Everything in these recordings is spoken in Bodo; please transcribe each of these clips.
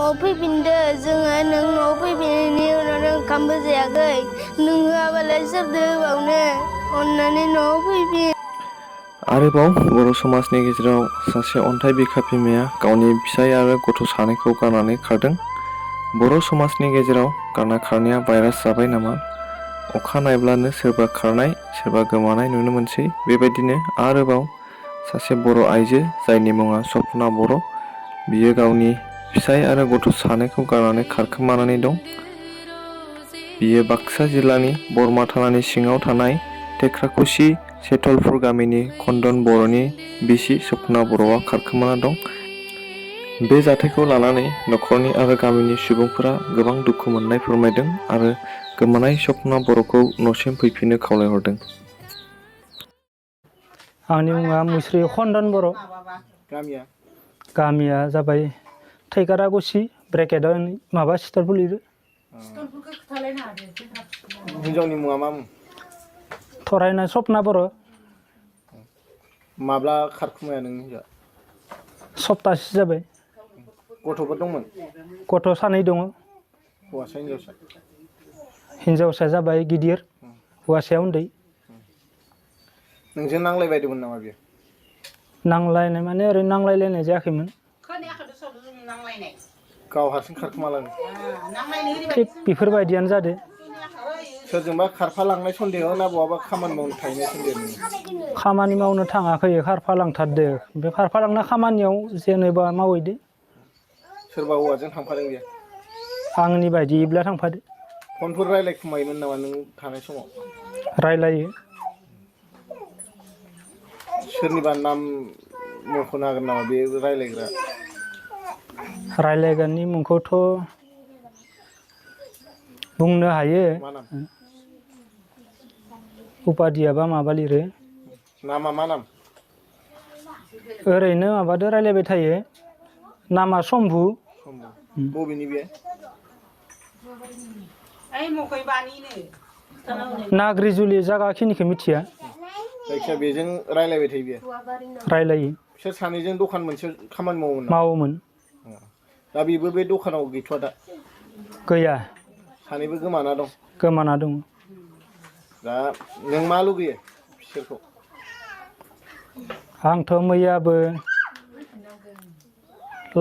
न'आव फैफिनदो जोङो नों न'आव फैफिननायनि उनाव नों ओंखामबो जायाखै नों होआबालाय सोरदो होबावनो अननानै न'आव फैफिन। आरोबाव बर' समाजनि गेजेराव सासे अन्थाइ बिखा बिमाया गावनि फिसाय आरो गथ' सानैखौ गारनानै खारदों। बर' समाजनि गेजेराव गारना खारनाया भाइरास जाबाय नामा? अखा नायब्लानो सोरबा खारनाय सोरबा गोमानाय नुनो मोनसै। बेबायदिनो आरोबाव सासे बर' आइजो जायनि मुङा सपना बर', बियो गावनि फिसाय आरो गथ' सानैखौ गारनानै खारखोमानानै दं। बियो बाक्सा जिल्लानि बरमा थानानि सिङाव थानाय टेक्राकुसि सेतलपुर गामिनि खन्दन बर'नि बिसि सपना बर'आ खारखोमाना दं। बे जाथायखौ लानानै न'खरनि आरो गामिनि सुबुंफोरा गोबां दुखु मोननाय फोरमायदों आरो गोमानाय सपना बर'खौ न'सिम फैफिननो खावलायहरदों। आंनि मुङा मुस्रि खन्दन बर'। गामिया जाबाय थैखारागुसि ब्रेकेटआव माबा सितलपुर लिरो। हिनजावनि मुङा मा मुं? थरायनाय सपना बर'। माब्ला खारखुमाया नोंनि हिनजावा? सप्तासे जाबाय। गथ'फोर दंमोन? गथ' सानै दङ। हौवासा हिनजावसा? हिनजावसाया जाबाय गिदिर, हौवासाया उन्दै। नोंजों नांलायबायदोंमोन नामा बियो? नांलायनाय माने ओरैनो नांलायलायनाय जायाखैमोन। गाव हारसिं खारखोमालाङो? थिग बेफोरबायदियानो जादों। सोरजोंबा खारफालांनाय सन्देह ना बहाबा खामानि मावनो थाहैनाय सन्देह? खामानि मावनो थाङाखै खारफालांथारदो। बे खारफालांना खामानियाव जेनेबा मावहैदो। सोरबा हौवाजों थांफादों बियो? आंनि बायदिब्ला थांफादो। फनफोर रायलायखुमायोमोन नामा नों थानाय समाव? रायलायो। सोरनिबा नाम मख'नो हागोन नामा बे रायलायग्रा? रायलायग्रानि मुंखौथ' बुंनो हायो। मा नाम? उपाधियाबा माबा लिरो। नामा मा नाम? ओरैनो माबादो रायलायबाय थायो। नामा सम्भु। बबेनि बे? नाग्रिजुलि जायगाखिनिखौ मिथिया। जायखिया बेजों रायलायबाय थायो बियो? रायलायो। बिसोर सानैजों दखान मोनसे खामानि मावोमोन नामा? मावोमोन। दा बेबो बे दखानाव गैथ'वा दा? गैया। सानैबो गोमाना दं? गोमाना दं। दा नों मा लुगैयो बिसोरखौ? आंथ' मैयाबो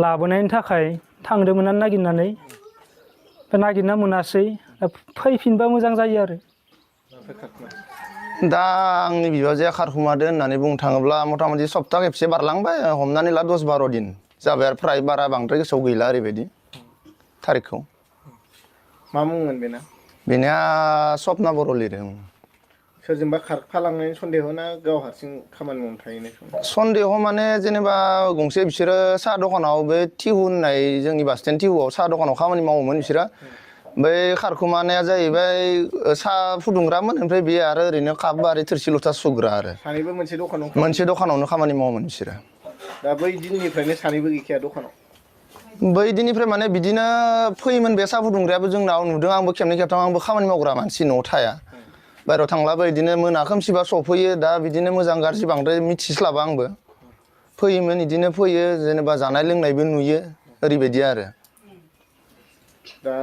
लाबोनायनि थाखाय थांदोंमोन नागिरनानै। नागिरना मोनासै। फैफिनबा मोजां जायो आरो। दा आंनि बिबाजैया खारखुमादों होननानै बुंनो थाङोब्ला मथा मथि सप्ता खेबसे बारलांबाय। हमनानै ला 10-12 दिन जाबाय आरो फ्राय बारा बांद्राय गोसोआव गैला ओरैबायदि थारिखखौ। मा मुंमोन बेना? बेनिया सपना बर' लिरो। सोरजोंबा खारफालांनायनि सन्देह ना गाव हारसिं खामानि मावनो थाहैनाय सन्देह? सन्देह माने जेनेबा गंसे बिसोरो साहा दखानाव बे टिहु होननाय जोंनि बास स्टेन्ड टिहुआव साहा दखानाव खामानि मावोमोन बिसोरो। बै खारखुमानाया जाहैबाय साहा फुदुंग्रामोन। ओमफ्राय बेयो आरो ओरैनो काप आरि थोरसि लथा सुग्रा आरो। सानैबो मोनसे दखानाव? मोनसे दखानावनो खामानि मावोमोन बिसोरो। दा बै दिननिफ्रायनो सानैबो गैखाया दखानाव? बै दिननिफ्राय माने बिदिनो फैयोमोन बे साहा फुदुंग्रायाबो जोंनाव नुदों आंबो खेबनै खेबथाम। आंबो खामानि मावग्रा मानसि न'आव थाया। बाहेरायाव थांलाबो बिदिनो मोना खोमसिबा सफैयो। दा बिदिनो मोजां गाज्रि बांद्राय मिथिस्लाबा आंबो। फैयोमोन बिदिनो फैयो जेनेबा जानाय लोंनायबो नुयो ओरैबायदि आरो। दा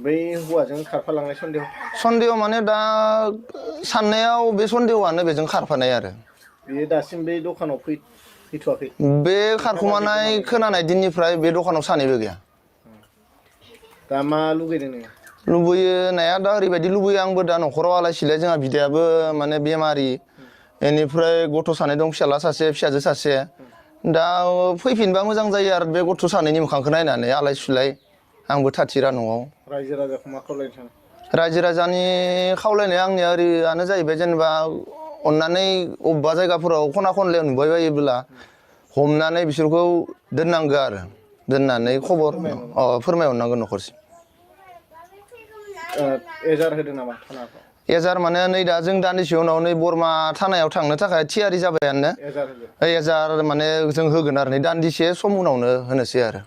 बै हौवाजों खारफालांनाय सन्देह? सन्देह माने दा साननायाव बे सन्देहआनो बेजों खारफानाय आरो। बेयो दासिम बे दखानाव फैथ'वाखै? बे खारखुमानाय खोनानाय दिननिफ्राय बे दखानाव सानैबो गैया। दा मा लुगैदों नोङो? लुबैनाया दा ओरैबायदि लुबैयो आंबो दा न'खराव आलाय सिलाय जोंहा बिदायाबो माने बेमारि। बेनिफ्राय गथ' सानै दं, फिसाला सासे फिसाजो सासे। दा फैफिनबा मोजां जायो आरो बे गथ' सानैनि मोखांखौ नायनानै आलाय सिलाय। आंबो थाथिरा न'आव। रायजो राजाखौ मा खावलायनो सानो? रायजो राजानि खावलायनाया आंनिया ओरैयानो जाहैबाय जेनेबा अननानै अबेबा जायगाफोराव खना खनलायाव नुबाय बायोब्ला हमनानै बिसोरखौ दोननांगौ आरो। दोननानै खबर फोरमायहरनांगौ न'खरसिम। एजार होदों नामा थानाफ्राव? एजार माने नै दा जों दान्दिसे उनाव नै बरमा थानायाव थांनो थाखाय थियारि जाबायानो। एजार माने जों होगोन आरो नै दान्दिसे सम उनावनो होनोसै आरो।